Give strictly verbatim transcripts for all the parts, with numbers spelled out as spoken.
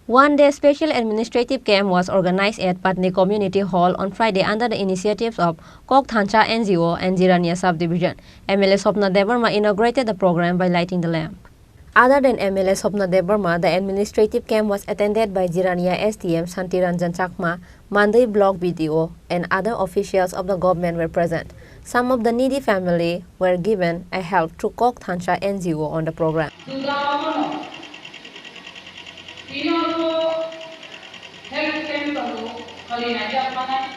One day special administrative camp was organized at Patni Community Hall on Friday under the initiatives of Kok Thansa N G O and Jirania Subdivision. M L A Swapna Debbarma inaugurated the program by lighting the lamp. Other than M L A Swapna Debbarma, the administrative camp was attended by Jirania S D M Santi Ranjan Chakma, Mandwi Block B D O, and other officials of the government were present. Some of the needy family were given a help through Kok Thansa N G O on the program. Duda omono, bini ortho health camp tongo, kholi naijak manai.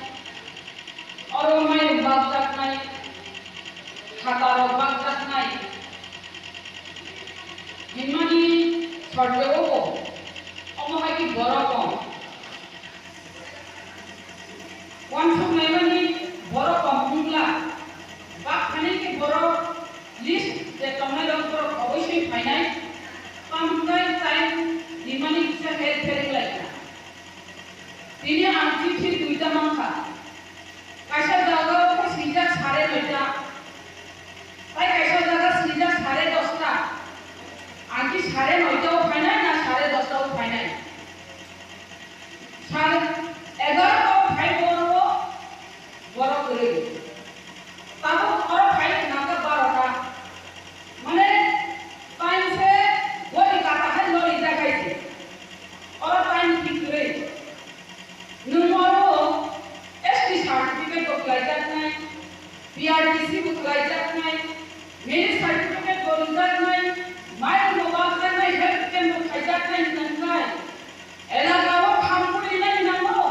Oro mairum bakjaknai, khatarok bakjaknai. Hinmani sorjao bo, omo hai khe borok kong. Wansuk naimani borok kong wngla, bak phainai khe borok list je tongnai rok borok oboisoi phainai, tamo hwnkhe time rimani kisa help khe ringlaikha. Tini ang chithi duita mankha. Kaisa jaga o khe swijak sare noita. Tai kaisa jaga swijak sare dosta. Ang ki sare noita o phainai na sare dosta o phainai? Sare egarota o phai borok o borok kwrwi. Tabuk oro phai khna khe barota. Mane, time se gori kata hai lori jagai se. Oro time thik kwrwi. Nwng oro S T certificate bo khlaijaknai, P R T C bo khlaijaknai, marriage certificate bo rwjaknai, mairum bo bakjaknai, health camp bo khaijaknai hwnkha khe, elaka o khamkhu rinani nango,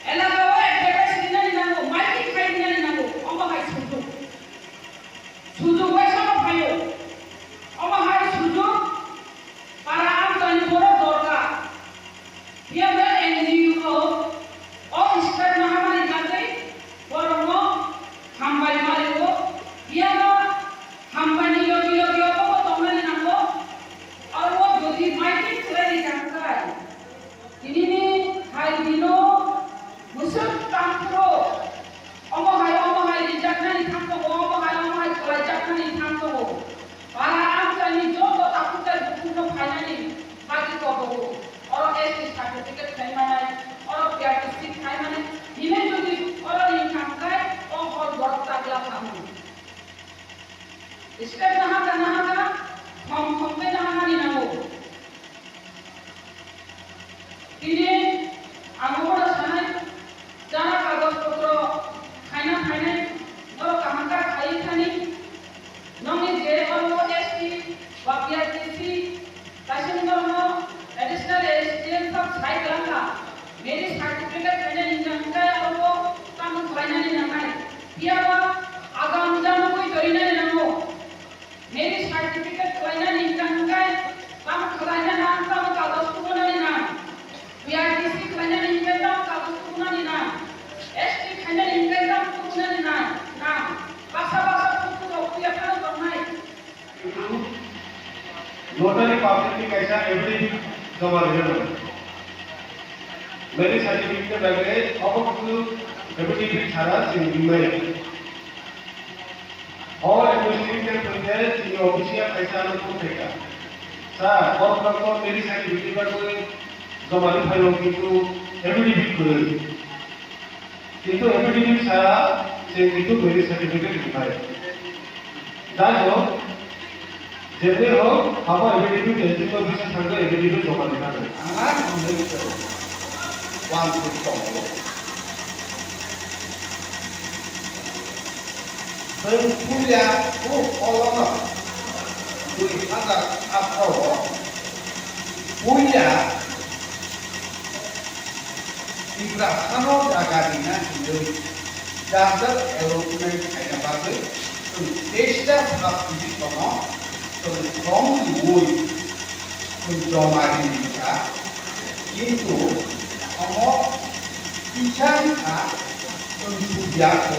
elaka o advertise rinani nango, miking khai rinani nango, omo hai sujug. Sujug bai sama phaio. Omo hai sujug para amchaini borok dorkar. Phiya ba N G O o, o step mahamari bagwi borokno hambai ma rio. Phiya ba hambaini logi logi obo bo tongnani nango. Oro jodi miking khlai rikha khe, tinini hai dino bwswk tangphuru. Omo hai, omo hai rijaknani thang tongo, omo hai, omo hai khlaijaknani thang tongo. Para amchaini joto takhuk tei bukhukno phainani bagwi kobogo. Oro S T certificate khai manai, oro P R T C khai manai, hinwi jodi oro ring thang khe o hor borok chagla thango. Step nahaka nahaka, thom thom khe naharnani nango. Tini ang obono sanai, jara kagoj potro khaina phainai, norok kaham khe khaiwi thani, nokni je oro S T ba P R T C, kaisa norokno additional S D M sab sai kwlangkha, marriage certificate khainani hwnka hwnkhe oro tamo khlainani nangnai, phiyaba agam janugwi torinani nango. Marriage certificate khlainani hwnka hwnkhe tamo khlaina nang, tamo kagoj tubunani nang. P R T C khlainani hwnka tamo kagoj tubunani nang. S T khlainani hwnka tamo tubunani nang, nang. Baksa baksa photo rok puya phano tongnai. Notary public ni kaisa affidavit joma rwna nango. Marriage certificate ni bagwi obo kunu affidavit sara chwng rimaya. O administrative hwnkhe chini official kaisa ano phone khaikha. Sir, borok rok to marriage certificate bagwi joma ri phaio kintu affidavit kwrwi. Kintu affidavit sara chwng kintu marriage certificate ri phai. Jai hok, jemni hok, abo affidavit S D office o thangwi affidavit joma ri phai. Ang ang hwnwi tongo. One two tongo. Chwng puila o holono dui hazar atharo o puila Tiprasano jaga rina hinwi gender allotment khaina bagwi chwng teista subdivision-o chwng thong riui chwng joma rimkha. Kintu omo kisa wngkha chwng sujya kho.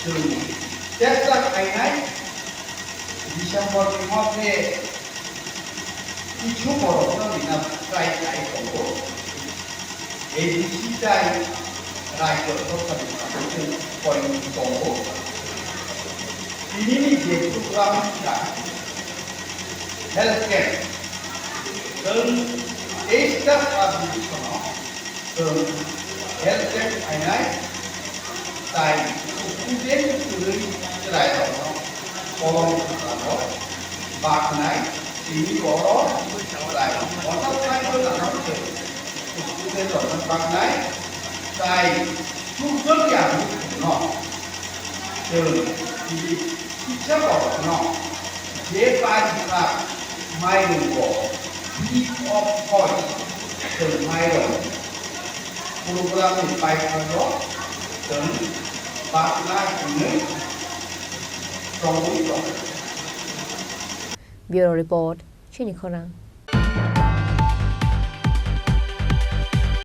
Chwng chesta khainai December ni moddhe kisu borokno rina try khai tongo. A D C tai Rajya Sabha ni koi tongo. Tinini je program wngkha health camp, chwng teis Teacher Association-o chwng help desk phainai, tai student kwrwi chwrairokno kolom kwcharo baknai, tini oro chwrai ponchas bai jona student-rokno baknai, tai chukjak ya no chwng tini Teacher rokno je paisa mairungo free of cost chwng mairung program ni paithago chwng bakna hinwi tongwi tongo. Bureau Report, Chini Khorang.